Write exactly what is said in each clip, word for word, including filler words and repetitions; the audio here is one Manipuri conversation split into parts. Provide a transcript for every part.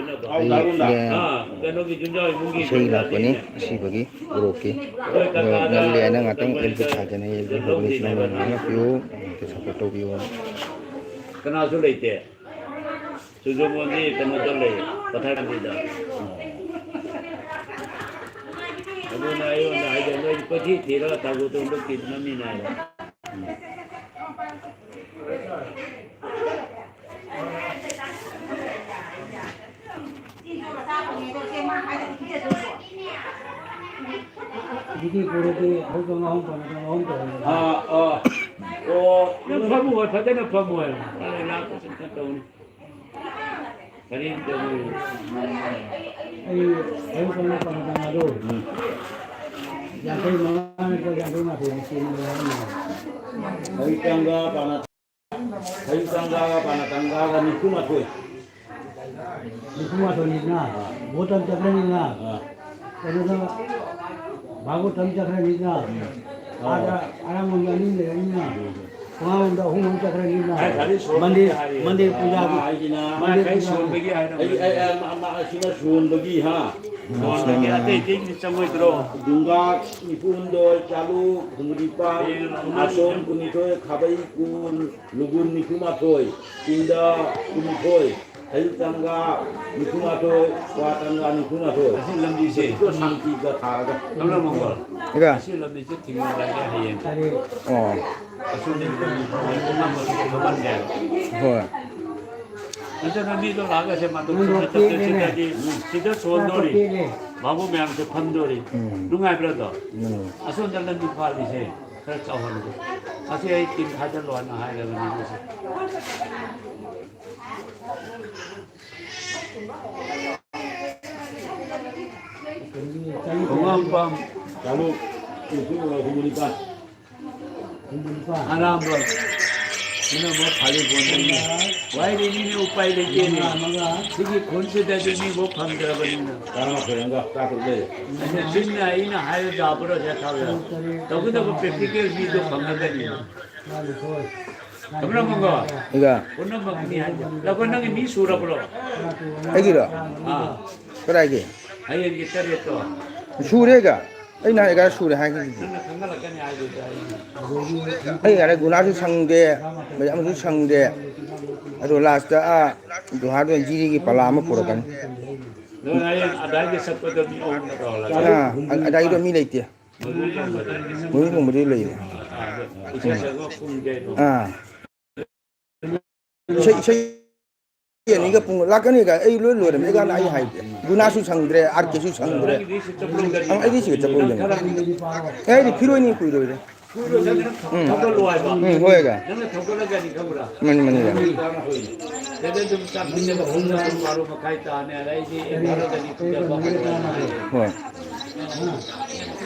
ꯑꯩ, ꯑꯥ, ꯀꯩꯅꯣꯒꯤ ꯌꯨꯝꯖꯥꯎ ꯏꯃꯨꯡꯒꯤ ꯏꯁꯩ ꯂꯥꯛꯄꯅꯤ ꯑꯁꯤꯕꯒꯤ ꯎꯔꯣꯛꯀꯤ꯫ ꯑꯗꯣ ꯉꯜꯂꯤ ꯍꯥꯏꯅ ꯉꯥꯛꯇꯪ ꯑꯦꯜꯕꯤ ꯊꯥꯖꯅꯩ, ꯑꯦꯜꯕꯤ ꯍꯧꯕꯅꯤ, ꯁꯨꯃꯥꯏꯅ ꯉꯥꯡꯅꯕꯤꯌꯨ, ꯑꯝꯇ ꯁꯞꯄꯣꯔꯠ ꯇꯧꯕꯤꯌꯨ꯫ ꯀꯅꯥꯁꯨ ꯂꯩꯇꯦ꯫ ꯆꯨꯔꯆꯥꯟꯄꯨꯔꯒꯤ ꯀꯩꯅꯣꯗ ꯂꯩ, ꯄꯊꯥꯔꯀꯥꯟꯗꯤꯗ꯫ ꯑꯗꯨꯅ ꯑꯩꯉꯣꯟꯗ ꯍꯥꯏꯗꯣ, "ꯅꯣꯏ ꯀꯣꯏꯊꯤ ꯊꯤꯔꯒ ꯇꯥꯒꯨ ꯇꯣꯡꯗꯣ ꯀꯤꯗꯅ ꯃꯤ ꯅꯥꯏꯔꯣ?" ꯑꯗꯨꯗꯤ ꯄꯨꯔꯗꯤ ꯍꯧꯖꯤꯛ ꯑꯍꯨꯝ ꯇꯧꯔꯦ, ꯑꯍꯨꯝ ꯇꯧꯔꯦ꯫ ꯑꯥ, ꯑꯥ꯫ ꯑꯣ, ꯅꯪ ꯐꯝꯃꯨ ꯍꯣꯏ, ꯐꯖꯅ ꯐꯝꯃꯨ ꯍꯣꯏ꯫ ꯑꯩ ꯂꯥꯛꯄꯁꯨ ꯈꯔ ꯇꯧꯅꯤ꯫ ꯀꯔꯤꯝ ꯇꯧꯔꯣꯏ꯫ ꯑꯩ ꯍꯧꯖꯤꯛ ꯀꯩꯅꯣ ꯇꯧꯔꯦ, ꯀꯩꯅꯣꯗꯣ꯫ ꯎꯝ꯫ ꯌꯥꯡꯈꯩ ꯃꯉꯥ ꯅꯠꯇ꯭ꯔꯒ ꯌꯥꯡꯈꯩ ꯃꯥꯊꯣꯏ ꯁꯤꯅꯤ ꯍꯥꯏꯔꯝꯃꯦ꯫ ꯍꯧꯖꯤꯛ ꯇꯥꯡꯒ ꯄꯥꯅ ꯍꯩ ꯇꯥꯡꯒꯥꯒ ꯄꯥꯅ ꯇꯥꯡꯒꯥꯒ ꯅꯤꯐꯨ ꯃꯥꯊꯣꯏ꯫ ꯅꯤꯐꯨ ꯃꯥꯊꯣꯏꯅꯤꯗꯅ, ꯑꯥ꯫ ꯚꯣꯠ ꯑꯃ ꯆꯠꯈ꯭ꯔꯅꯤꯗꯅ, ꯑꯥ꯫ ꯀꯩꯅꯣꯗ ꯚꯥꯒꯣꯠ ꯑꯃ ꯆꯠꯈ꯭ꯔꯅꯤꯗꯅ, ꯑꯥ꯫ ꯑꯥꯗ ꯑꯔꯥꯡꯕꯝꯗ ꯑꯅꯤ ꯂꯩꯔꯅꯤꯗꯅ, ꯎꯝ꯫ ꯈꯣꯡꯉꯥꯡꯕꯝꯗ ꯑꯍꯨꯝ ꯑꯃ ꯆꯠꯈ꯭ꯔꯅꯤꯗꯅ, ꯃꯟꯗꯤꯔ, ꯃꯟꯗꯤꯔ ꯄꯨꯖꯥꯒꯤ, ꯃꯥ ꯍꯥꯏꯁꯤꯅ ꯃꯟꯗꯤꯔ ꯄꯨꯖꯥꯒꯤ꯫ ꯑꯩ, ꯑꯩ, ꯑꯩ, ꯑꯃ, ꯑꯃ, ꯑꯁꯤꯅ ꯁꯣꯟꯕꯒꯤ, ꯍꯥ? ꯁꯣꯟꯕꯒꯤ ꯑꯇꯩ ꯑꯇꯩꯗꯤ ꯆꯪꯉꯣꯏꯗ꯭ꯔꯣ? ꯗꯨꯡꯒꯥ ꯅꯤꯐꯨ ꯍꯨꯝꯗꯣꯏ, ꯆꯥꯂꯨ ꯍꯨꯝꯐꯨ ꯅꯤꯄꯥꯟ, ꯑꯁꯣꯝ ꯀꯨꯟꯅꯤꯊꯣꯏ, ꯈꯥꯕꯩ ꯀꯨꯟ, ꯂꯨꯒꯨꯟ ꯅꯤꯐꯨ ꯃꯥꯊꯣꯏ, ꯆꯤꯡꯗ ꯀꯨꯟꯅꯤꯊꯣꯏ, ꯍꯩꯔꯨꯛ ꯇꯥꯡꯒ ꯅꯤꯐꯨ ꯃꯥꯊꯣꯏ, ꯀ꯭ꯋꯥ ꯇꯥꯡꯒ ꯅꯤꯐꯨ ꯃꯥꯊꯣꯏ꯫ ꯑꯁꯤ ꯂꯝꯕꯤꯁꯦ꯫ ꯁꯤꯗ ꯁꯥꯟꯇꯤꯒ ꯊꯥꯔꯒ꯫ ꯀꯃꯂꯥ ꯃꯪꯒꯣꯜ꯫ ꯏꯀꯥ꯫ ꯑꯁꯤ ꯂꯝꯕꯤꯁꯦ ꯊꯤꯡꯖꯤꯜꯂꯒꯦ ꯍꯌꯦꯡ꯫ ꯑꯣ꯫ ꯑꯁꯣꯝꯗꯒꯤ ꯊꯝꯍꯟꯒꯦ꯫ ꯍꯣꯏ꯫ ꯅꯠꯇ꯭ꯔꯒ ꯃꯤꯗꯣ ꯂꯥꯛꯑꯒ ꯁꯦ ꯃꯥꯗꯣ ꯅꯪ ꯁꯤꯗ ꯂꯣꯛꯇꯦꯅꯦ꯫ ꯆꯠꯇꯣꯏ ꯁꯤꯗꯗꯤ ꯁꯤꯗ ꯁꯣꯟꯗꯣꯔꯤ꯫ ꯆꯥꯛ ꯇꯣꯛꯑꯦꯅꯦ꯫ ꯕꯥꯕꯨ ꯃꯌꯥꯝꯁꯦ ꯐꯝꯗꯣꯔꯤ꯫ ꯎꯝ꯫ ꯅꯨꯡꯉꯥꯏꯕ꯭ꯔꯥ ꯑꯗꯣ? ꯎꯝ꯫ ꯑꯁꯣꯝꯗ ꯂꯝꯕꯤ ꯐꯥꯠꯂꯤꯁꯦ ꯈꯔ ꯆꯥꯎꯍꯜꯂꯨ꯫ ꯑꯁꯤ ꯑꯩ ꯇꯤꯟ ꯊꯥꯖꯜꯂꯣ ꯍꯥꯏꯅ ꯍꯥꯏꯔꯕꯅꯤ ꯃꯣꯏꯁꯦ꯫ ꯈꯣꯡꯉꯥꯝꯄꯥꯝ ꯇꯔꯨꯛ, ꯅꯤꯐꯨ, ꯍꯨꯝꯐꯨ ꯅꯤꯄꯥꯟ꯫ ꯑꯔꯥꯝꯕꯝ꯫ ꯁꯤꯅ ꯑꯃꯨꯛ ꯈꯥꯂꯤꯕꯣꯟꯗꯒꯤ꯫ ꯋꯥꯏꯔꯤꯅꯤꯅꯦ, ꯎꯄꯥꯏ ꯂꯩꯇꯦꯅꯦ꯫ ꯁꯤꯒꯤ ꯈꯨꯟꯁꯤꯗꯗꯤ ꯃꯤꯕꯨ ꯐꯪꯗ꯭ꯔꯕꯅꯤꯅ꯫ ꯇꯔꯥꯃꯥꯊꯣꯏ ꯑꯃꯒ ꯇꯔꯥꯇꯔꯨꯛ ꯂꯩꯔꯦ꯫ ꯑꯗ ꯆꯤꯟꯅ ꯑꯩꯅ ꯍꯥꯏꯔ ꯌꯥꯕ꯭ꯔꯣ, ꯁꯦ ꯊꯥꯕꯤꯔꯣ꯫ ꯇꯧꯒꯗꯕ practical ꯃꯤꯗꯣ ꯐꯪꯉꯒꯅꯤ꯫ ꯀꯃꯂꯥ ꯃꯪꯒꯣ꯫ ꯏꯒ꯫ ꯄꯨꯟꯅ ꯃꯪꯅꯤ ꯍꯥꯏꯕ꯫ ꯂꯧꯕ ꯅꯪꯒꯤ ꯃꯤ ꯁꯨꯔꯕ꯭ꯔꯣ? ꯑꯩꯒꯤꯔꯣ? ꯑꯥ꯫ ꯀꯗꯥꯏꯒꯤ? ꯍꯌꯦꯡꯒꯤ ꯇꯔꯦꯠꯇꯣ꯫ ꯁꯨꯔꯦꯒ꯫ ꯑꯩꯅ ꯍꯥꯏꯒ ꯁꯨꯔꯦ ꯍꯥꯏꯈꯤꯗꯨꯗꯤ꯫ ꯅꯪꯅ ꯈꯪꯍꯜꯂꯛꯀꯅꯤ ꯍꯥꯏꯗꯨꯗꯤ ꯑꯩ꯫ ꯑꯩ ꯌꯥꯔꯦ, ꯒꯨꯅꯥꯁꯨ ꯁꯪꯗꯦ, ꯃꯌꯥꯝꯁꯨ ꯁꯪꯗꯦ꯫ ꯑꯗꯣ ꯂꯥꯁꯇ ꯑꯥ ꯒꯨꯍꯥꯗ ꯑꯣꯏꯅ ꯖꯤꯔꯤꯒꯤ ꯄꯂꯥ ꯑꯃ ꯄꯨꯔꯛꯀꯅꯤ꯫ ꯅꯣꯏ ꯍꯌꯦꯡ ꯑꯗꯥꯏꯒꯤ ꯆꯠꯄꯗ ꯃꯤ ꯑꯍꯨꯝꯅ ꯇꯧꯍꯜꯂꯒ꯫ ꯑꯥ, ꯑꯗꯥꯏꯗꯣ ꯃꯤ ꯂꯩꯇꯦ꯫ ꯃꯔꯨ ꯀꯣꯡꯕꯗꯤ ꯂꯩꯔꯦ꯫ ꯏꯁꯩ ꯁꯛꯄ ꯄꯨꯡꯁꯦ ꯑꯗꯨꯝ꯫ ꯑꯥ꯫ ꯏꯁꯩ, ꯏꯁꯩ ꯑꯅꯤꯒ ꯄꯨꯡ ꯂꯥꯛꯀꯅꯤꯒ ꯑꯩ ꯂꯣꯏ ꯂꯣꯏꯔꯝꯃꯦ꯫ ꯑꯩꯒꯥꯅ ꯑꯩ ꯍꯥꯏꯗꯦ꯫ ꯒꯨꯅꯥꯁꯨ ꯁꯪꯗ꯭ꯔꯦ, ꯑꯥꯔ ꯀꯦꯁꯨ ꯁꯪꯗ꯭ꯔꯦ꯫ ꯅꯪꯒꯤꯗꯤ ꯁꯤ ꯆꯠꯄ ꯂꯣꯏꯔꯦ꯫ ꯑꯪ, ꯑꯩꯗꯤ ꯁꯤꯒ ꯆꯠꯄ ꯂꯣꯏꯔꯦ꯫ ꯑꯦ, ꯑꯩꯗꯤ ꯐꯤꯔꯣꯏꯅꯤ ꯀꯨꯏꯔꯣꯏꯔꯦ꯫ ꯎꯝ꯫ ꯊꯧꯒꯠꯂꯣ ꯍꯥꯏꯕ꯫ ꯎꯝ, ꯍꯣꯏꯒ꯫ ꯅꯪꯅ ꯊꯧꯒꯠꯂꯒꯅꯤ ꯈꯪꯕ꯭ꯔꯥ? ꯃꯥꯅꯤ, ꯃꯥꯅꯤ, ꯃꯥꯅꯤ꯫ ꯁꯤꯗ ꯑꯗꯨꯝ ꯆꯥꯛ ꯄꯤꯖꯕ ꯄꯨꯡ ꯇꯔꯨꯛ, ꯕꯥꯔꯣ ꯃꯈꯥꯏ ꯇꯥꯅꯤ, ꯑꯗꯩꯗꯤ ꯑꯦꯒꯥꯔꯣꯗꯒꯤ ꯄꯤꯖꯕ ꯍꯧꯔꯅꯤ꯫ ꯍꯣꯏ꯫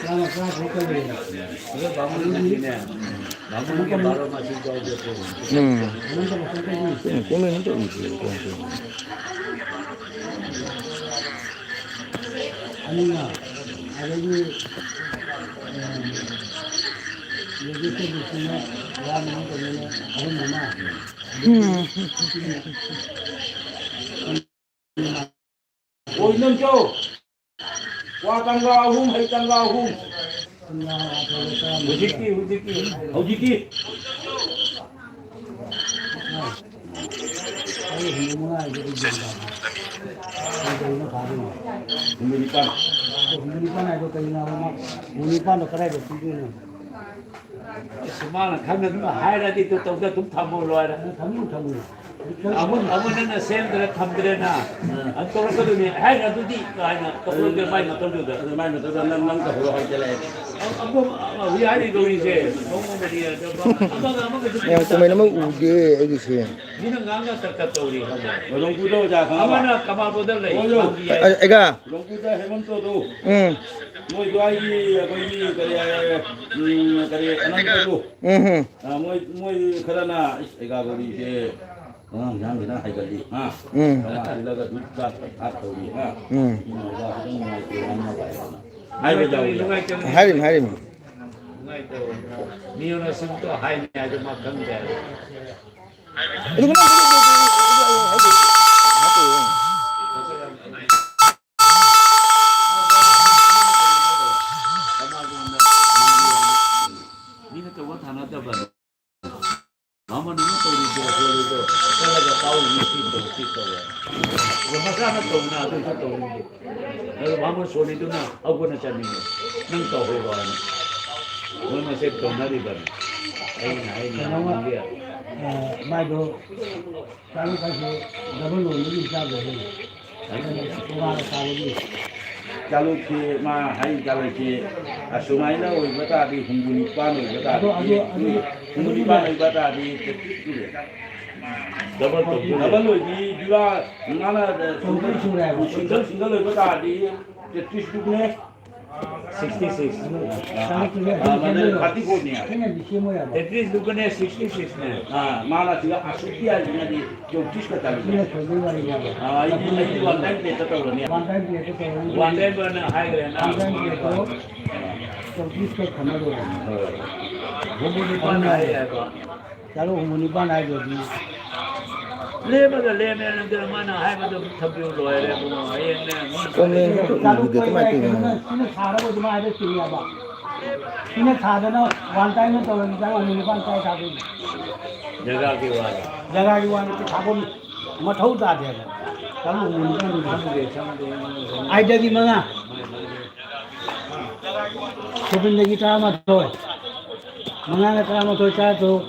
ꯑꯗꯣ ꯕꯥꯃꯣꯟꯒꯤꯗꯤꯅꯦ, ꯕꯥꯃꯣꯟꯒꯤ ꯕꯥꯔꯣ ꯃꯆꯤꯟ ꯆꯥꯎꯖꯗꯦ꯫ ꯎꯝ꯫ ꯀꯨꯝꯃꯩ ꯑꯝꯇ ꯎꯗ꯭ꯔꯤ꯫ ꯑꯅꯤꯃ, ꯑꯗꯒꯤ, ꯑ, ꯂꯦꯗꯤꯁꯇ ꯂꯤꯁꯤꯡ ꯑꯃ, ꯌꯥꯝꯅ ꯀꯩꯅꯣꯅꯦ, ꯑꯍꯨꯝ ꯑꯃ꯫ ꯎꯝ꯫ ꯑꯣꯏꯅꯝꯆꯧ꯫ ꯀ꯭ꯋꯥ ꯇꯪꯒꯥ ꯑꯍꯨꯝ, ꯍꯩ ꯇꯪꯒꯥ ꯑꯍꯨꯝ꯫ ꯍꯧꯖꯤꯛꯀꯤ, ꯍꯧꯖꯤꯛꯀꯤ, ꯍꯧꯖꯤꯛꯀꯤ꯫ ꯍꯨꯝꯐꯨ ꯅꯤꯄꯥꯟ꯫ ꯍꯨꯝꯐꯨ ꯅꯤꯄꯥꯟ ꯍꯥꯏꯗꯣ ꯀꯩꯅꯣ? ꯍꯨꯝꯐꯨ ꯅꯤꯄꯥꯟꯗꯣ ꯀꯗꯥꯏꯗ ꯄꯤꯗꯣꯏꯅꯣ? ꯑꯁ, ꯃꯥꯅ ꯈꯪꯅ ꯑꯗꯨꯝ ꯍꯥꯏꯔꯗꯤ ꯑꯗꯨ ꯇꯧꯗ ꯑꯗꯨꯝ ꯊꯝꯃꯣ ꯂꯣꯏꯔꯦ꯫ ꯊꯝꯃꯨ, ꯊꯝꯃꯨ꯫ ꯑꯃꯨꯛ, ꯑꯃꯨꯛ ꯅꯪꯅ ꯁꯦꯝꯗ꯭ꯔꯦ ꯊꯝꯗ꯭ꯔꯦꯅ꯫ ꯑꯗꯨ ꯇꯧꯔꯛꯀꯗꯣꯏꯅꯤ꯫ ꯍꯥꯏꯅ ꯑꯗꯨꯗꯤ ꯀꯥꯏꯅ ꯇꯧꯔꯛꯇꯦ ꯃꯥꯏ ꯃꯇꯝꯗꯨꯗ꯫ ꯑꯗꯨ ꯃꯥꯏ ꯃꯇꯝꯗ ꯅꯪ, ꯅꯪ ꯇꯧꯍꯧꯔꯣ ꯍꯥꯏꯖꯜꯂꯛꯑꯦ꯫ ꯑꯃꯨꯛ, ꯑꯃꯨꯛ ꯍꯧꯖꯤꯛ ꯍꯥꯏꯔꯤꯕ ꯋꯥꯔꯤꯁꯦ ꯃꯑꯣꯡ ꯑꯃꯅꯤ꯫ ꯑꯗꯣ ꯑꯃꯒ, ꯑꯃꯒꯁꯨ ꯌꯥꯝ ꯀꯨꯝꯍꯩ ꯑꯃ ꯎꯗꯦ ꯑꯩꯒꯤꯁꯦ꯫ ꯃꯤꯅ ꯉꯥꯡꯅ ꯇꯠ ꯇꯠ ꯇꯧꯔꯤ ꯈꯪꯕ꯭ꯔꯥ? ꯂꯣꯡꯄꯨꯗ ꯑꯣꯖꯥ ꯈꯪꯉꯕ? ꯑꯃꯅ ꯀꯃꯥꯔꯕꯣꯗ ꯂꯩ, ꯑꯣ, ꯌꯣ꯫ ꯈꯪꯗꯤꯌꯦ꯫ ꯑ-, ꯑꯩꯒ? ꯂꯣꯡꯄꯨꯗ ꯍꯦꯃꯟꯇꯣꯗꯣ꯫ ꯎꯝ꯫ ꯃꯣꯏ ꯑꯗꯨꯋꯥꯏꯒꯤ ꯑꯩꯈꯣꯏꯒꯤ ꯀꯔꯤ ꯍꯥꯏ, ꯎꯝ, ꯀꯔꯤ ꯑꯅꯟꯇꯗꯣ꯫ ꯎꯝ ꯍꯨꯝ꯫ ꯑ, ꯃꯣꯏ, ꯃꯣꯏ ꯈꯔꯅ, "ꯏꯁ, ꯑꯩꯒ ꯋꯥꯔꯤꯁꯦ ꯑꯉꯥꯡ ꯌꯥꯝꯒꯤꯅ ꯍꯥꯏꯒꯠꯂꯤ, ꯍꯥ? ꯎꯝ꯫ ꯆꯥꯝꯃꯉꯥ ꯄꯤꯔꯒ ꯗꯨꯞ ꯆꯥꯛ ꯊꯥꯛ ꯇꯧꯔꯤ, ꯍꯥ?" ꯎꯝ꯫ ꯏꯃꯥ ꯏꯄꯥ ꯈꯤꯇꯪ ꯅꯨꯡꯉꯥꯏꯇꯦ, ꯌꯥꯝꯅ ꯍꯥꯏꯕ ꯌꯥꯎꯏ꯫ ꯍꯥꯏꯔꯤꯝ, ꯍꯥꯏꯔꯤꯝ꯫ ꯃꯤꯑꯣꯏꯅ ꯁꯨꯝ ꯍꯥꯏꯅꯤ ꯍꯥꯏꯗꯣ ꯃꯥ ꯈꯪꯗꯦ ꯍꯥꯏꯕ꯫ ꯃꯤꯅ ꯇꯧꯕ ꯊꯥꯅꯗꯕꯅꯤ꯫ ꯃꯥꯃ ꯅꯪꯅ ꯇꯧꯔꯤꯗꯣ, ꯁꯣꯜꯂꯤꯗꯣ, ꯆꯠꯂꯒ ꯄꯥꯎ ꯃꯤ ꯁꯤ ꯇꯧ, ꯁꯤ ꯇꯧ ꯍꯥꯏ꯫ ꯑꯗꯣ ꯃꯁꯥꯅ ꯇꯧꯅ ꯑꯗꯨꯁꯨ ꯇꯧꯅꯤꯡꯗꯦ꯫ ꯑꯗꯣ ꯃꯥꯃ ꯁꯣꯜꯂꯤꯗꯨꯅ ꯍꯧꯒꯠꯅ ꯆꯠꯅꯤꯡꯉꯦ꯫ ꯅꯪ ꯇꯧꯍꯧꯔꯣ ꯍꯥꯏꯅ꯫ ꯃꯣꯏ ꯃꯁꯦꯟ ꯇꯧꯅꯔꯤꯕꯅꯤ꯫ ꯑꯩꯅ ꯍꯥꯏꯅꯤ, ꯀꯩꯅꯣꯃ, ꯅꯪꯗꯤ ꯑ, ꯃꯥꯏꯗꯣ ꯆꯥꯔꯨꯛ ꯍꯥꯏꯁꯦ ꯗꯕꯜ ꯑꯣꯏꯕꯒꯤ ꯆꯥꯗ꯭ꯔꯦ꯫ ꯇꯣꯉꯥꯟꯅ ꯆꯥꯕꯒꯤ꯫ ꯆꯥꯂꯨꯛꯁꯤ, ꯃꯥ ꯍꯥꯏ ꯆꯥꯂꯨꯛꯁꯤ, ꯑꯁꯨꯃꯥꯏꯅ ꯑꯣꯏꯕ ꯇꯥꯔꯗꯤ ꯍꯨꯝꯐꯨ ꯅꯤꯄꯥꯟ ꯑꯣꯏꯕ ꯇꯥꯔꯗꯤ ꯑꯗꯣ, ꯑꯗꯣ, ꯑꯗꯨ, ꯍꯨꯝꯐꯨ ꯅꯤꯄꯥꯟ ꯑꯗꯨꯒꯤꯅꯦ꯫ ꯑꯣꯏꯕ ꯇꯥꯔꯗꯤ ꯇꯦꯇ꯭ꯔꯤꯁ ꯁꯨꯔꯦ꯫ ꯗꯕꯜ ꯇꯧꯗꯣꯏꯅꯦ꯫ ꯗꯕꯜ ꯑꯣꯏꯕꯤ ꯖꯨꯔꯥ ꯃꯥꯅ ꯆꯧꯀ꯭ꯔꯤ ꯁꯨꯔꯦ ꯍꯥꯏꯕ꯫ ꯁꯤꯡꯒꯜ, ꯁꯤꯡꯒꯜ ꯑꯣꯏꯕ ꯇꯥꯔꯗꯤ ꯇꯦꯇ꯭ꯔꯤꯁ ꯁꯨꯕꯅꯦ꯫ Sixty six. ꯑꯗꯨ ꯆꯥꯂꯨꯛꯇꯨꯗꯤ ꯑꯗꯨꯝ ꯑꯥ, ꯃꯗꯨ ꯁꯦꯝꯗꯣꯏꯔꯣ? ꯊꯥꯔꯇꯤ ꯐꯣꯔꯅꯦ꯫ ꯑꯩꯅ ꯍꯧꯖꯤꯛ ꯁꯦꯝꯃꯣꯏ ꯍꯥꯏꯕ꯫ ꯇꯦꯇ꯭ꯔꯤꯁ ꯂꯨꯀꯅꯦ ꯁꯤꯛꯁꯇꯤ ꯁꯤꯛꯁꯅꯦ꯫ ꯑꯥ, ꯃꯥꯅ ꯁꯤꯗ ꯑꯁꯨꯛꯀꯤ ꯍꯥꯏꯁꯤꯅꯗꯤ ꯆꯧꯇ꯭ꯔꯤꯁ ꯈꯛꯇꯅꯤ꯫ ꯁꯤꯅ ꯁꯣꯏꯕꯩ ꯋꯥꯔꯤꯅꯦꯕ꯫ ꯑꯥ, ꯑꯩꯗꯤ, ꯑꯩꯗꯤ ꯋꯥꯟ ꯇꯥꯏꯝ ꯄ꯭ꯂꯦꯠꯇ ꯇꯧꯔꯅꯤ꯫ ꯋꯥꯟ ꯇꯥꯏꯝ ꯄ꯭ꯂꯦꯠꯇ ꯇꯧꯔꯅꯤ꯫ ꯋꯥꯟ ꯇꯥꯏꯝ ꯄ꯭ꯂꯦꯠꯇꯣ ꯆꯧꯇ꯭ꯔꯤꯁ ꯈꯛ ꯊꯝꯃ ꯂꯣꯏꯔꯦ꯫ ꯍꯣꯏ꯫ ꯍꯨꯝꯐꯨ ꯅꯤꯄꯥꯟ ꯍꯥꯏ ꯍꯥꯏꯕ꯫ ꯆꯥꯂꯨꯛ ꯍꯨꯝꯐꯨ ꯅꯤꯄꯥꯟ ꯍꯥꯏꯗꯨꯗꯤ ꯂꯦꯝꯃꯒ ꯂꯦꯝꯃꯦ, ꯅꯪꯗꯤ ꯃꯥꯅ ꯍꯥꯏꯕꯗꯨ ꯊꯝꯕꯤꯌꯨ, ꯂꯣꯏꯔꯦ, ꯏꯕꯨꯡꯉꯣ꯫ ꯍꯌꯦꯡꯅꯦ, ꯃꯤ ꯀꯣꯃꯦꯟ ꯈꯛꯇ ꯆꯥꯂꯨꯛ ꯎꯕꯤꯗꯦ, ꯀꯃꯥꯏꯅ ꯇꯧꯔꯤꯅꯣ? ꯀꯩꯅꯣꯅ ꯁꯤꯅ ꯁꯥꯔꯒ ꯑꯣꯏꯗꯤ ꯃꯥ ꯍꯥꯏꯕ ꯆꯤꯡꯉꯦꯕ꯫ ꯁꯤꯅ ꯁꯥꯗꯅ ꯋꯥꯟ ꯇꯥꯏꯝ ꯇꯧꯔꯗꯤ ꯆꯥꯂꯨꯛ ꯍꯨꯝꯐꯨ ꯅꯤꯄꯥꯟ ꯀꯥꯏ ꯁꯥꯗꯣꯏꯅꯣ? ꯖꯒꯥꯒꯤ ꯋꯥꯅꯤ꯫ ꯖꯒꯥꯒꯤ ꯋꯥꯅꯤ, ꯄꯩꯁꯥ ꯃꯊꯧ ꯇꯥꯗꯦ ꯍꯥꯏꯕ꯫ ꯆꯥꯂꯨꯛ ꯍꯨꯝꯐꯨ ꯅꯤꯄꯥꯟ ꯈꯪꯗꯦ, ꯈꯪꯗꯦ꯫ ꯑꯥꯏꯗꯒꯤ ꯃꯉꯥ꯫ ꯁꯣꯄꯤꯟꯗꯒꯤ ꯇꯔꯥꯃꯥꯊꯣꯏ, ꯃꯉꯥꯅ ꯇꯔꯥꯃꯥꯊꯣꯏ, ꯇꯔꯥꯇꯔꯨꯛ,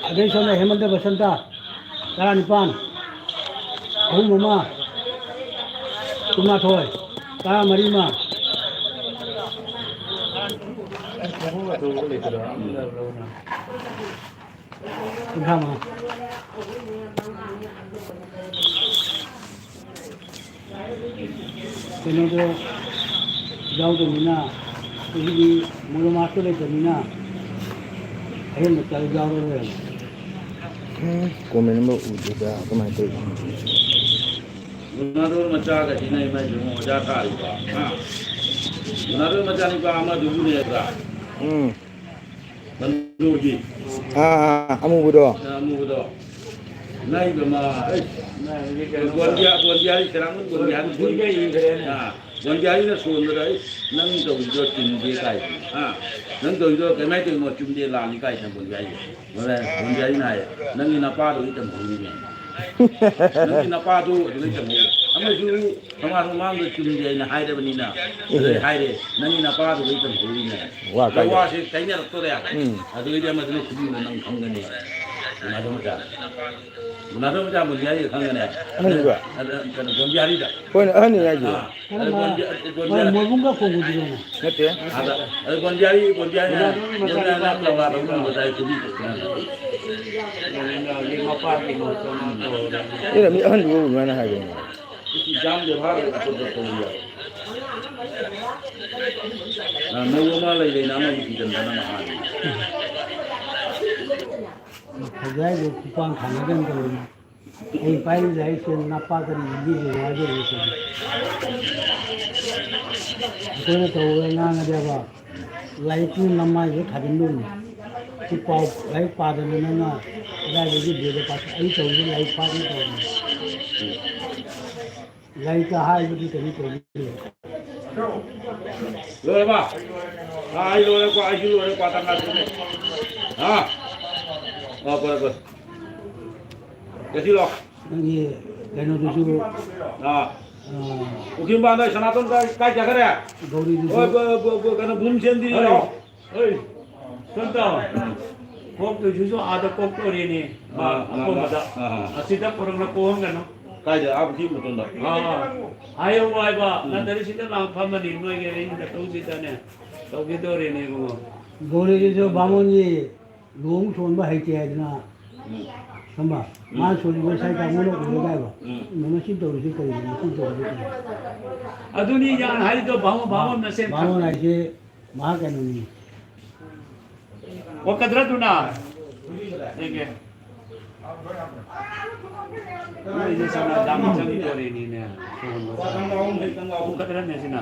ꯑꯗꯩ ꯁꯣꯝꯗ ꯍꯦꯃꯟꯇ ꯕꯁꯟꯇ, ꯇꯔꯥꯅꯤꯄꯥꯟ, ꯑꯍꯨꯝ ꯑꯃ, ꯀꯨꯟꯃꯥꯊꯣꯏ, ꯇꯔꯥꯃꯔꯤ ꯑꯃ, ꯀꯨꯟꯊ꯭ꯔꯥ ꯃꯉꯥ꯫ ꯀꯩꯅꯣꯗꯣ ꯌꯥꯎꯗꯕꯅꯤꯅ, ꯑꯩꯈꯣꯏꯒꯤ ꯃꯣꯅꯣꯃꯥꯁꯇꯣ ꯂꯩꯇꯕꯅꯤꯅ, ꯑꯍꯦꯟꯕ ꯆꯥꯔꯨꯛ ꯌꯥꯎꯔꯔꯣꯏꯕ꯫ ꯎꯝ, ꯀꯣꯃꯦꯟ ꯑꯃ ꯎꯗꯦꯗ, ꯀꯃꯥꯏꯅ ꯇꯧꯔꯤꯅꯣ? ꯔꯣꯅꯥꯜꯗꯣ ꯃꯆꯥꯒꯗꯤꯅ ꯏꯃꯥ ꯏꯕꯦꯝꯃ ꯑꯣꯖꯥ ꯇꯥꯔꯤꯕ, ꯍꯥ? ꯔꯣꯅꯥꯜꯗꯣ ꯃꯆꯥꯅꯤꯄꯥ ꯑꯃꯗꯨꯕꯨꯅꯦꯕ꯫ ꯎꯝ꯫ ꯃꯟꯗꯨꯒꯤ꯫ ꯑꯥ, ꯑꯥ, ꯑꯃꯨꯕꯗꯣ꯫ ꯑꯥ, ꯑꯃꯨꯕꯗꯣ꯫ ꯅꯥꯏꯕ ꯃꯥ, ꯑꯩ, ꯒꯣꯟꯗꯤꯌꯥ, ꯒꯣꯟꯗꯤꯌꯥ, ꯁꯦꯔꯥꯡꯕꯝ ꯒꯣꯟꯗꯤꯌꯥ꯫ ꯑꯥ, ꯒꯣꯟꯗꯤꯌꯥꯔꯤꯅ ꯁꯣꯟꯕꯗ, "ꯑꯩ, ꯅꯪ ꯇꯧꯔꯤꯗꯣ ꯆꯨꯝꯗꯦ" ꯀꯥꯏ꯫ ꯑꯥ, "ꯅꯪ ꯇꯧꯔꯤꯗꯣ ꯀꯃꯥꯏꯅ ꯇꯧꯔꯤꯅꯣ? ꯆꯨꯝꯗꯦ, ꯂꯥꯜꯂꯤ" ꯀꯥꯏꯅ ꯒꯣꯟꯗꯤꯌꯥꯔꯤ꯫ ꯒꯣꯟꯗꯤꯌꯥꯔꯤꯅ ꯍꯥꯏꯌꯦ, "ꯅꯪꯒꯤ ꯅꯄꯥꯗꯨꯗꯒꯤ ꯇꯝꯍꯧꯔꯤꯅꯦ꯫ ꯅꯪꯒꯤ ꯅꯄꯥꯗꯨ ꯑꯗꯨꯗꯩ ꯇꯝꯍꯧꯔꯤ꯫ ꯑꯃꯁꯨ ꯁꯃꯥꯖ ꯃꯃꯥꯡꯗ ꯆꯨꯝꯗꯦ ꯍꯥꯏꯅ ꯍꯥꯏꯔꯕꯅꯤꯅ", ꯑꯗꯨꯗꯩ ꯍꯥꯏꯔꯦ, "ꯅꯪꯒꯤ ꯅꯄꯥꯗꯨꯗꯩ ꯇꯝꯍꯧꯔꯤꯅꯦ"꯫ ꯋꯥ ꯑꯗ ꯀꯥꯏꯗ? ꯋꯥꯁꯦ ꯀꯥꯏꯅꯔꯛꯇꯣꯔꯦ꯫ ꯎꯝ꯫ ꯑꯗꯨꯗꯩꯗꯤ ꯑꯃꯗꯨꯅ ꯈꯨꯕꯤꯅ ꯅꯪ ꯈꯪꯒꯅꯤ꯫ ꯒꯨꯅꯥꯗꯣ ꯃꯆꯥ꯫ ꯒꯨꯅꯥꯗꯣ ꯃꯆꯥ ꯃꯨꯟꯖꯥꯔꯤꯗ ꯈꯪꯒꯅꯤ꯫ ꯑꯍꯟꯗꯨꯒ? ꯑꯗ, ꯀꯩꯅꯣ, ꯒꯣꯟꯖꯥꯔꯤꯗ꯫ ꯍꯣꯏꯅꯦ, ꯑꯍꯟꯅꯤ ꯍꯥꯏꯁꯦ꯫ ꯑꯥ꯫ ꯑꯗ ꯒꯣꯟꯖꯥ-, ꯒꯣꯟꯖꯥ-, ꯃꯣꯏ ꯃꯣꯏꯕꯨꯡꯒ ꯈꯣꯡꯕꯗꯨꯗꯅꯦ꯫ ꯅꯠꯇꯦ꯫ ꯑꯗ, ꯑꯗ ꯒꯣꯟꯖꯥꯔꯤ, ꯒꯣꯟꯖꯥꯔꯤ, ꯒꯣꯟꯖꯥꯔꯤ ꯂꯧꯔ ꯂꯧꯔ ꯃꯆꯥ ꯈꯨꯕꯤ ꯀꯛꯄꯅꯦ꯫ ꯑꯩꯅ ꯃꯤ ꯑꯍꯟꯗꯨꯕꯨ ꯑꯗꯨꯃꯥꯏꯅ ꯍꯥꯏꯕꯅꯦ꯫ ꯑ, ꯃꯧ ꯑꯃ ꯂꯩ ꯂꯩꯅ ꯑꯃꯒꯤ ꯊꯤꯖꯤꯟꯗꯅ ꯃꯍꯥꯅꯤ꯫ ꯈꯣꯡꯖꯥꯏꯗꯨ ꯈꯨꯄꯥꯡ ꯊꯥꯅꯗꯅ ꯇꯧꯔꯤ꯫ ꯑꯩ ꯄꯥꯏꯔꯤꯕ ꯂꯥꯏꯔꯤꯛꯁꯦ ꯅꯄꯥ ꯀꯔꯤ ꯏꯕꯤꯔꯤꯅꯣ ꯍꯥꯏꯗꯣꯏꯅꯣ ꯁꯤꯗꯤ꯫ ꯑꯩꯈꯣꯏꯅ ꯇꯧꯕꯗ ꯉꯥꯡꯉꯗꯤꯕ, ꯂꯥꯏꯔꯤꯛꯇꯨ ꯅꯃꯥꯏꯗꯨꯗ ꯊꯥꯖꯤꯟꯗꯣꯏꯅꯤ꯫ ꯁꯤ ꯄꯥꯎ, ꯂꯥꯏꯔꯤꯛ ꯄꯥꯗꯅ ꯅꯪꯅ ꯀꯗꯥꯏꯗꯒꯤ ꯕꯦꯗ ꯄꯥ-, ꯑꯩ ꯇꯧꯔꯤꯁꯦ ꯂꯥꯏꯔꯤꯛ ꯄꯥꯗꯅ ꯇꯧꯔꯤꯅꯤ꯫ ꯂꯥꯏꯔꯤꯛꯇ ꯍꯥꯏꯕꯗꯤ ꯀꯔꯤ ꯇꯧꯔꯤ? ꯂꯣꯏꯔꯕ? ꯑꯥ, ꯑꯩ ꯂꯣꯏꯔꯦꯀꯣ, ꯑꯩꯁꯨ ꯂꯣꯏꯔꯦ, ꯀ꯭ꯋꯥ ꯇꯪꯈꯥꯏ ꯁꯨꯔꯦ꯫ ꯑꯥ? ꯑꯥ, ꯐꯔꯦ, ꯐꯔꯦ꯫ ꯀꯦꯁꯤ ꯂꯥꯛꯑꯣ꯫ ꯅꯪꯒꯤ ꯀꯩꯅꯣꯗꯨꯁꯨ, ꯑꯥ꯫ ꯑꯥ꯫ ꯄꯨꯈ꯭ꯔꯤ ꯃꯄꯥꯟꯗ ꯁꯅꯥꯇꯣꯟ ꯀꯥꯏ, ꯀꯥꯏ ꯆꯠꯈ꯭ꯔꯦ? ꯒꯧꯔꯤꯗꯨꯁꯨ꯫ ꯍꯣꯏ, ꯕ-, ꯕ-, ꯕ-, ꯀꯩꯅꯣ, ꯚꯨꯝꯁꯦꯟꯗꯤ ꯍꯣꯏ꯫ ꯂꯥꯛꯑꯣ꯫ ꯍꯣꯏ꯫ ꯁꯣꯝꯗ꯫ ꯀꯣꯛꯇꯣꯏꯁꯤꯁꯨ ꯑꯥꯗ ꯀꯣꯛꯇꯣꯔꯤꯅꯤ꯫ ꯃꯥ ꯑꯥ, ꯑꯥ, ꯑꯀꯣꯟꯕꯗ꯫ ꯑꯥ, ꯑꯥ꯫ ꯑꯁꯤꯗ ꯄꯨꯔꯛꯅ ꯀꯣꯛꯍꯟꯒꯅꯨ꯫ ꯀꯥꯏꯗ? ꯑꯥ, ꯄꯨꯈ꯭ꯔꯤ ꯃꯇꯣꯟꯗ? ꯑꯥ꯫ ꯍꯥꯏꯌꯣ ꯍꯥꯏꯕ꯫ ꯎꯝ꯫ ꯅꯠꯇ꯭ꯔꯗꯤ ꯁꯤꯗ ꯂꯥꯡ ꯐꯝꯃꯅꯤ꯫ ꯅꯣꯏꯒꯤ ꯑꯍꯤꯡꯗ ꯇꯧꯁꯤꯗꯅꯦ꯫ ꯇꯧꯈꯤꯗꯣꯔꯤꯅꯦ ꯏꯕꯨꯡꯉꯣ꯫ ꯒꯧꯔꯤꯒꯤꯁꯨ ꯕꯥꯃꯣꯟꯒꯤ ꯂꯨꯍꯣꯡ ꯁꯣꯟꯕ ꯍꯩꯇꯦ ꯍꯥꯏꯗꯅ, ꯎꯝ꯫ ꯈꯪꯕ? ꯎꯝ꯫ ꯃꯥ ꯁꯣꯜꯂꯤꯕ ꯁꯥꯏ ꯀꯥꯡꯕꯨꯅ ꯎꯔꯒ ꯍꯥꯏꯕ, ꯎꯝ꯫ "ꯃꯁꯤ ꯇꯧꯔꯤꯁꯤ ꯀꯔꯤꯅꯣ? ꯃꯁꯤ ꯇꯧꯔꯤꯁꯤ ꯀꯔꯤꯅꯣ?" ꯑꯗꯨꯅꯤ ꯌꯥꯝ ꯍꯥꯏꯔꯤꯗꯣ, ꯕꯥꯃꯣꯟ, ꯕꯥꯃꯣꯟ ꯃꯁꯦꯟ ꯕꯥꯃꯣꯟ ꯈꯛꯇꯅꯤ꯫ ꯍꯥꯏꯁꯦ ꯃꯍꯥ ꯀꯩꯅꯣꯅꯤ꯫ ꯑꯣꯏꯔꯛꯀꯗ꯭ꯔꯥ ꯑꯗꯨꯅ? ꯌꯦꯡꯒꯦ꯫ ꯅꯣꯏꯁꯦ ꯁꯅꯥ ꯗꯥꯝ ꯆꯪꯗꯣꯔꯤꯅꯤꯅꯦ꯫ ꯑꯣꯏꯔꯛꯀꯗ꯭ꯔꯅꯦ ꯁꯤꯅ?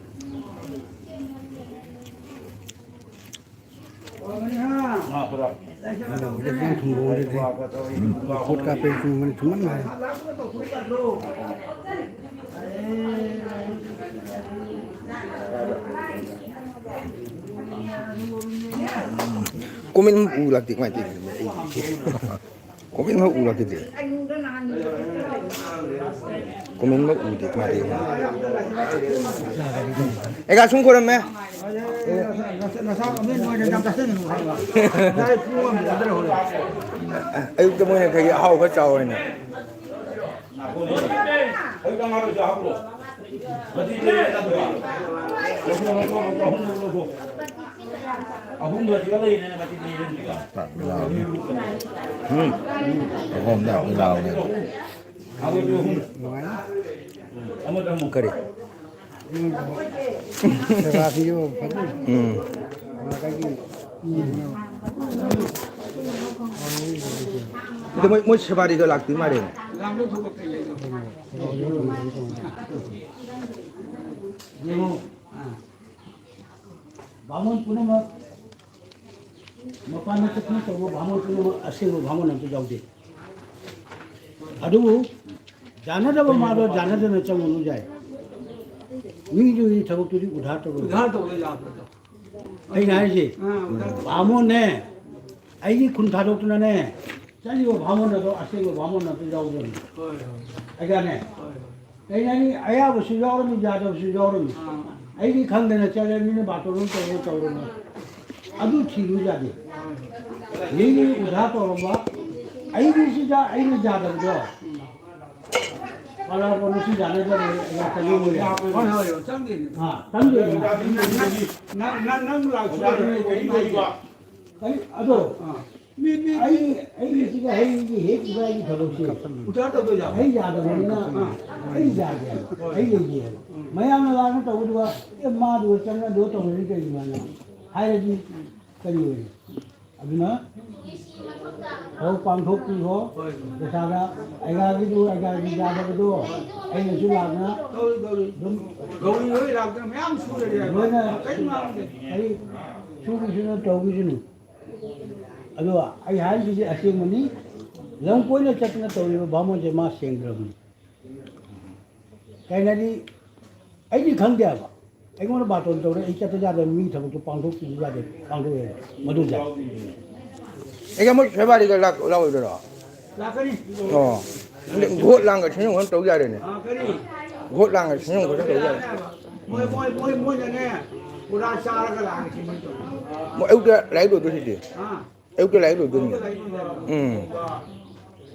ꯎꯝ, ꯄꯣꯠ ꯀꯥꯞꯄꯩ ꯊꯨꯝꯕꯅꯤ, ꯊꯨꯝꯃꯟ ꯃꯥꯜꯂꯦ꯫ Comment ꯎ ꯂꯥꯛꯇꯦ ꯀꯃꯥꯏꯅ ꯇꯧꯔꯤꯅꯣ? Comment ꯐꯥꯎ ꯎ ꯂꯥꯛꯇꯦ꯫ Comment ꯐꯥꯎ ꯎꯗꯦ ꯀꯃꯥꯏꯅ ꯇꯧꯔꯤꯅꯣ? ꯑꯦ, ꯀꯥ ꯁꯨꯝ ꯈꯣꯏꯔꯝꯃꯦ꯫ ꯑꯌꯨꯛꯇ ꯃꯣꯏꯅ ꯀꯩꯒꯤ ꯑꯍꯥꯎꯕ ꯈꯔ ꯆꯥꯎ ꯍꯥꯏꯅ꯫ ꯑꯍꯨꯝꯗꯣ ꯁꯤꯗ ꯂꯩꯔꯦꯅꯦ, ꯃꯆꯤꯟ ꯃꯌꯨꯝꯁꯤꯒ꯫ ꯄꯥꯛ ꯂꯥꯎꯅꯤ꯫ ꯎꯝ꯫ ꯑꯍꯨꯝꯗ ꯑꯃꯨꯛ ꯂꯥꯎꯅꯤ꯫ ꯑꯃꯗ ꯑꯃꯨꯛ꯫ ꯀꯔꯤ? ꯁꯦꯕꯥꯁꯤꯁꯨ ꯐꯖꯅ ꯎꯝ꯫ ꯑꯗꯣ ꯃꯣꯏ, ꯃꯣꯏ ꯁꯦꯕꯥꯔꯤꯒ ꯂꯥꯛꯇꯣꯏ ꯃꯥꯜꯂꯦꯅꯦ꯫ ꯌꯦꯡꯉꯣ꯫ ꯕꯥꯃꯣꯟ ꯄꯨꯝꯅꯃꯛ, ꯃꯄꯥꯟꯗ ꯆꯠꯇꯅ ꯇꯧꯕ ꯕꯥꯃꯣꯟ ꯄꯨꯝꯅꯃꯛ ꯑꯁꯦꯡꯕ ꯕꯥꯃꯣꯟ ꯑꯝꯇ ꯌꯥꯎꯗꯦ꯫ ꯑꯗꯨꯕꯨ ꯌꯥꯅꯗꯕ ꯃꯥꯗꯣ ꯌꯥꯅꯗꯅ ꯆꯪꯉꯨꯅꯨ ꯌꯥꯏ꯫ ꯃꯤꯗꯨꯒꯤ ꯊꯕꯛꯇꯨꯗꯤ ꯎꯙꯥꯔ ꯇꯧꯔꯣꯏ꯫ ꯎꯙꯥꯔ ꯇꯧꯕ ꯌꯥꯕ꯭ꯔꯥ? ꯑꯩꯅ ꯍꯥꯏꯁꯦ, ꯑꯥ, ꯎꯙꯥꯔ ꯇꯧꯕ꯫ ꯕꯥꯃꯣꯟꯅꯦ, ꯑꯩꯒꯤ ꯈꯨꯟ ꯊꯥꯗꯣꯛꯇꯅꯅꯦ, ꯆꯠꯂꯤꯕ ꯕꯥꯃꯣꯟ ꯑꯗꯣ ꯑꯁꯦꯡꯕ ꯕꯥꯃꯣꯟ ꯑꯗꯨ ꯌꯥꯎꯗꯕꯅꯤ꯫ ꯍꯣꯏ, ꯍꯣꯏ꯫ ꯑꯩꯒꯅꯦ, ꯍꯣꯏ, ꯍꯣꯏ꯫ ꯀꯩ ꯍꯥꯏꯅꯤ, ꯑꯌꯥꯕꯁꯨ ꯌꯥꯎꯔꯝꯃꯤ, ꯌꯥꯗꯕꯁꯨ ꯌꯥꯎꯔꯝꯃꯤ꯫ ꯑꯥ꯫ ꯑꯩꯗꯤ ꯈꯪꯗꯅ ꯆꯠꯂꯦ, ꯃꯤꯅ ꯕꯥꯇꯣꯟ ꯑꯃ ꯇꯧꯔꯣ ꯇꯧꯔꯣꯅ꯫ ꯑꯗꯨ ꯊꯤꯔꯨ ꯌꯥꯗꯦ꯫ ꯃꯤꯒꯤ ꯎꯙꯥ ꯇꯧꯔꯝꯕ, ꯑꯩꯒꯤ ꯁꯤꯗ ꯑꯩꯅ ꯌꯥꯗꯕꯗꯣ꯫ ꯄꯂꯥ ꯀꯣꯟꯅ ꯁꯤ ꯌꯥꯅꯗꯕ ꯌꯥ ꯀꯩꯅꯣ ꯑꯣꯏꯔꯦ꯫ ꯍꯣꯏ, ꯍꯣꯏ, ꯍꯣꯏ, ꯆꯪꯗꯦꯅꯦ꯫ ꯑꯥ, ꯆꯪꯗꯦꯅꯦ꯫ ꯅꯪ, ꯅꯪ, ꯅꯪ, ꯅꯪ ꯂꯥꯛꯁꯨ ꯂꯥꯛꯑꯣꯏ, ꯀꯔꯤꯝ ꯂꯩꯇꯦ꯫ ꯀꯔꯤ, ꯑꯗꯣ, ꯑꯥ꯫ ꯃꯤ, ꯃꯤ, ꯑꯩ, ꯑꯩꯒꯤ ꯁꯤꯗ ꯍꯌꯦꯡꯒꯤ ꯍꯦꯛ ꯏꯕꯥꯒꯤ ꯊꯕꯛꯁꯦ꯫ ꯎꯙꯥ ꯇꯧꯗꯣꯏ ꯌꯥꯕ? ꯑꯩ ꯌꯥꯗꯕꯅꯤꯅ, ꯑꯥ꯫ ꯑꯩ ꯌꯥꯗꯦ ꯍꯥꯏꯕ꯫ ꯍꯣꯏ꯫ ꯑꯩ ꯂꯩꯒꯦ ꯍꯥꯏꯕ꯫ ꯎꯝ꯫ ꯃꯌꯥꯝꯅ ꯂꯥꯛꯅ ꯇꯧꯕꯗꯨꯒ, "ꯑꯦ, ꯃꯥꯗꯨꯒ ꯆꯪꯅꯗꯣ ꯇꯧꯅꯔꯤ ꯀꯩꯒꯤꯅꯣ?" ꯍꯥꯏꯅ ꯍꯥꯏꯔꯗꯤ ꯀꯔꯤ ꯑꯣꯏꯔꯦ? ꯑꯗꯨꯅ ꯊꯕꯛ ꯄꯥꯡꯊꯣꯛꯄꯤꯈꯣ꯫ ꯄꯩꯁꯥꯗ ꯑꯩꯒꯥꯒꯤꯗꯨ, ꯑꯩꯒꯥꯒꯤ ꯌꯥꯗꯕꯗꯣ ꯑꯩꯅꯁꯨ ꯂꯥꯛꯅ ꯇꯧꯔꯤ, ꯇꯧꯔꯤ꯫ ꯑꯗꯨꯝ ꯒꯧꯔꯤ ꯍꯣꯏ ꯂꯥꯛꯇꯅ ꯃꯌꯥꯝ ꯁꯨꯔꯦ꯫ ꯂꯣꯏꯅ ꯀꯔꯤꯝ ꯉꯥꯡꯗꯦ꯫ ꯑꯩ ꯁꯨꯒꯤꯁꯅꯨ, ꯇꯧꯒꯤꯁꯅꯨ꯫ ꯑꯗꯣ ꯑꯩ ꯍꯥꯏꯔꯤꯁꯤꯗꯤ ꯑꯁꯦꯡꯕꯅꯤ꯫ ꯂꯝ ꯀꯣꯏꯅ ꯆꯠꯇꯅ ꯇꯧꯔꯤꯕ ꯚꯥꯃꯣꯟꯁꯦ ꯃꯥ ꯁꯦꯡꯗ꯭ꯔꯕꯅꯤ꯫ ꯀꯩꯅꯣꯗꯤ ꯑꯩꯗꯤ ꯈꯪꯗꯦ ꯍꯥꯏꯕ꯫ ꯑꯩꯉꯣꯟꯗ ꯕꯥꯇꯣꯟ ꯇꯧꯔꯦ, ꯑꯩ ꯆꯠꯄ ꯌꯥꯗꯕ, ꯃꯤ ꯊꯕꯛꯇꯣ ꯄꯥꯡꯊꯣꯛꯄꯤꯕ ꯌꯥꯗꯦ, ꯄꯥꯡꯊꯣꯛꯑꯦ꯫ ꯃꯗꯨ ꯌꯥꯏ꯫ ꯑꯩꯒ ꯃꯣꯏ ꯐꯦꯕ꯭ꯔꯨꯋꯥꯔꯤꯗ ꯂꯥꯛ-, ꯂꯥꯛꯑꯣꯏꯗꯣꯏꯔꯣ? ꯂꯥꯛꯀꯅꯤ꯫ ꯑꯣ꯫ ꯑꯗꯨ ꯚꯣꯠ ꯂꯥꯡꯒ ꯁꯤꯟ ꯈꯣꯠ ꯇꯧ ꯌꯥꯔꯦꯅꯦ꯫ ꯂꯥꯛꯀꯅꯤ꯫ ꯚꯣꯠ ꯂꯥꯡꯒ ꯁꯤꯟ ꯈꯣꯠ ꯇꯧ ꯌꯥꯔꯦ꯫ ꯃꯣꯏ, ꯃꯣꯏ, ꯃꯣꯏ, ꯃꯣꯏꯅꯅꯦ, ꯄꯨꯔꯥ ꯆꯥꯔꯒ ꯂꯥꯛꯑꯒ ꯁꯤꯟꯕ ꯇꯧ꯫ ꯃꯣꯏ ꯑꯌꯨꯛꯇ ꯂꯥꯏꯔꯤꯛ ꯂꯣꯏꯗꯣꯏꯁꯤꯗꯤ꯫ ꯑꯥ꯫ ꯑꯌꯨꯛꯇ ꯂꯥꯏꯔꯤꯛ ꯂꯣꯏꯗꯣꯏꯅꯤ꯫ ꯑꯌꯨꯛꯇ ꯂꯥꯏꯔꯤꯛ ꯂꯣꯏꯗꯣꯏꯅꯤ꯫ ꯎꯝ꯫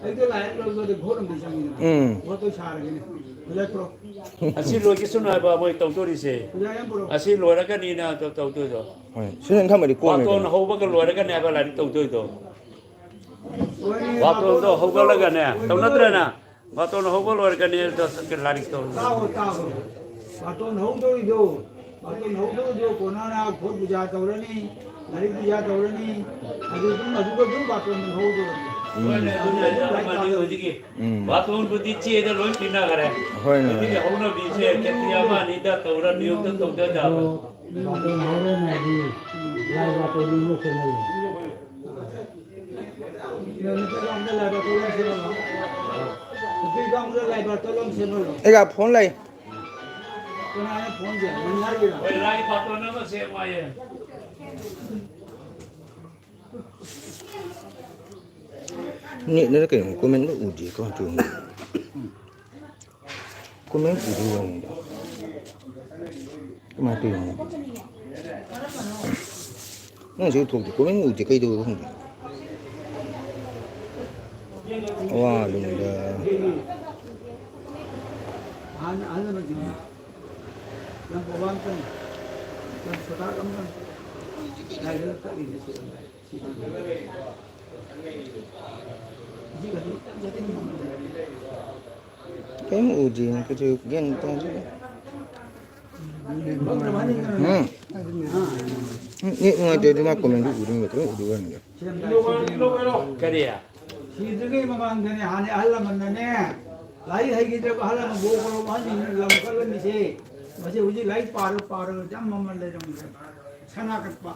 ꯑꯌꯨꯛꯇ ꯂꯥꯏꯔꯤꯛ ꯂꯣꯏꯕꯗꯤ ꯚꯣꯠ ꯑꯃꯗꯤ ꯆꯪꯉꯤꯗꯅ꯫ ꯎꯝ꯫ ꯚꯣꯠꯇꯣ ꯁꯥꯔꯒꯦꯅꯦ꯫ ꯐꯖꯠꯇ꯭ꯔꯣ? ꯑꯁꯤ ꯂꯣꯏꯈꯤꯁꯅꯨ ꯍꯥꯏꯕ ꯃꯣꯏ ꯇꯧꯗꯣꯔꯤꯁꯦ꯫ ꯐꯖꯩ ꯌꯥꯝ ꯄꯨꯔꯛꯑꯣ꯫ ꯑꯁꯤ ꯂꯣꯏꯔꯒꯅꯤꯅ ꯇꯧ-, ꯇꯧꯗꯣꯏꯗꯣ꯫ ꯍꯣꯏ꯫ ꯁꯤ ꯅꯪ ꯊꯝꯃꯗꯤ ꯀꯣꯝꯃꯦꯗꯅ꯫ ꯕꯥꯇꯣꯟ ꯍꯧꯕꯒ ꯂꯣꯏꯔꯒꯅꯦ ꯍꯥꯏꯕ ꯂꯥꯏꯔꯤꯛ ꯇꯧꯗꯣꯏꯗꯣ꯫ ꯍꯣꯏꯅꯦ, ꯕꯥꯇꯣꯟꯗꯣ ꯕꯥꯇꯣꯟ ꯍꯧꯒꯠꯂꯒꯅꯦ, ꯍꯧꯒꯠꯂꯒ ꯇꯧꯅꯗ꯭ꯔꯦꯅ? ꯕꯥꯇꯣꯟ ꯍꯧꯕ ꯂꯣꯏꯔꯒꯅꯦ, ꯑꯗꯣ ꯂꯥꯏꯔꯤꯛ ꯇꯧ꯫ ꯇꯥꯎ, ꯇꯥꯎ꯫ ꯕꯥꯇꯣꯟ ꯍꯧꯗꯣꯏꯗꯣ, ꯕꯥꯇꯣꯟ ꯍꯧꯗꯣꯏꯗꯣ ꯀꯣꯟꯅꯅ ꯈꯨꯠ ꯄꯨꯖꯥ ꯇꯧꯔꯅꯤ, ꯂꯥꯏꯔꯤꯛ ꯄꯨꯖꯥ ꯇꯧꯔꯅꯤ, ꯑꯗꯨ ꯑꯗꯨꯝ ꯑꯗꯨꯒ ꯑꯗꯨꯝ ꯕꯥꯇꯣꯟ ꯍꯧꯗꯣꯏꯅꯤ꯫ ꯎꯝ꯫ ꯑꯗꯨꯅ ꯑꯗꯨꯝ ꯂꯥꯏꯔꯤꯛ ꯄꯥꯗꯣꯏꯅꯤ꯫ ꯍꯧꯖꯤꯛꯀꯤ ꯎꯝ꯫ ꯕꯥꯇꯣꯟꯕꯨꯗꯤ ꯆꯦꯗ ꯂꯣꯏ ꯄꯤꯅꯈ꯭ꯔꯦ꯫ ꯍꯣꯏꯅꯦ꯫ ꯑꯗꯨꯒꯤ ꯍꯧꯅꯕꯤꯁꯦ ꯀꯦꯖꯤ ꯑꯃ ꯑꯅꯤꯗ ꯇꯧꯔ ꯅꯤꯌꯣꯝꯗ ꯇꯧꯗ ꯌꯥꯕ꯫ ꯑꯗꯣ ꯕꯥꯇꯣꯟ ꯍꯧꯔꯦꯅ ꯍꯥꯏꯗꯤ ꯂꯥꯏ ꯕꯥꯇꯣꯟ ꯑꯃ ꯁꯦꯝꯍꯜꯂꯣ꯫ ꯑꯩꯒ ꯐꯣꯟ ꯂꯩ꯫ ꯀꯅꯥꯅ ꯐꯣꯟꯁꯦ? ꯃꯟꯅꯥꯔꯒꯤꯔꯣ? ꯍꯣꯏ, ꯂꯥꯏ ꯕꯥꯇꯣꯟ ꯑꯃ ꯁꯦꯝꯃꯣ ꯍꯥꯏꯌꯦ꯫ ꯅꯦꯠꯅꯔ ꯀꯩꯅꯣ ꯀꯣꯃꯦꯟꯗꯣ ꯎꯗꯦ ꯀꯃꯥꯏꯅ ꯇꯧꯔꯤꯅꯣ? ꯀꯣꯃꯦꯟ ꯎꯗꯦ ꯋꯥꯅꯤꯗ꯫ ꯀꯃꯥꯏꯅ ꯇꯧꯔꯤꯅꯣ? ꯅꯪꯁꯨ ꯊꯣꯛꯇꯦ, ꯀꯣꯃꯦꯟ ꯎꯗꯦ, ꯀꯩꯗꯧꯔꯕ ꯈꯪꯗꯦ꯫ ꯋꯥ ꯑꯗꯨꯝꯗ꯫ ꯀꯩꯝ ꯎꯗꯦ, ꯀꯩꯁꯨ ꯒ꯭ꯌꯥꯟ ꯇꯥꯗꯦ꯫ ꯎꯝ꯫ ꯅꯦꯠ ꯅꯨꯡꯉꯥꯏꯇ꯭ꯔꯗꯤ ꯃꯥ ꯀꯣꯃꯦꯟꯗꯨ ꯎꯗꯣꯏꯅꯦ, ꯀꯔꯤꯝ ꯎꯗꯕ ꯋꯥꯅꯤꯗ꯫ ꯀꯔꯤ? ꯁꯤꯗ꯭ꯔꯤꯉꯩ ꯃꯃꯥꯡꯗꯅꯦ, ꯍꯥꯟꯅ ꯑꯍꯜ ꯂꯃꯟꯅꯅꯦ, ꯂꯥꯏꯔꯤꯛ ꯍꯩꯈꯤꯗ꯭ꯔꯕ ꯑꯍꯜ ꯂꯃꯟ ꯕꯣ ꯀꯧꯔꯣ, ꯑꯍꯟꯁꯤꯡꯅ ꯂꯝ ꯀꯠꯂꯝꯃꯤꯁꯦ꯫ ꯃꯁꯤ ꯍꯧꯖꯤꯛ ꯂꯥꯏꯔꯤꯛ ꯄꯥꯔ ꯄꯥꯔꯒ ꯌꯥꯝ ꯃꯃꯜ ꯂꯩꯔꯝꯗ꯭ꯔꯦ꯫ ꯁꯅꯥ ꯀꯠꯄ꯫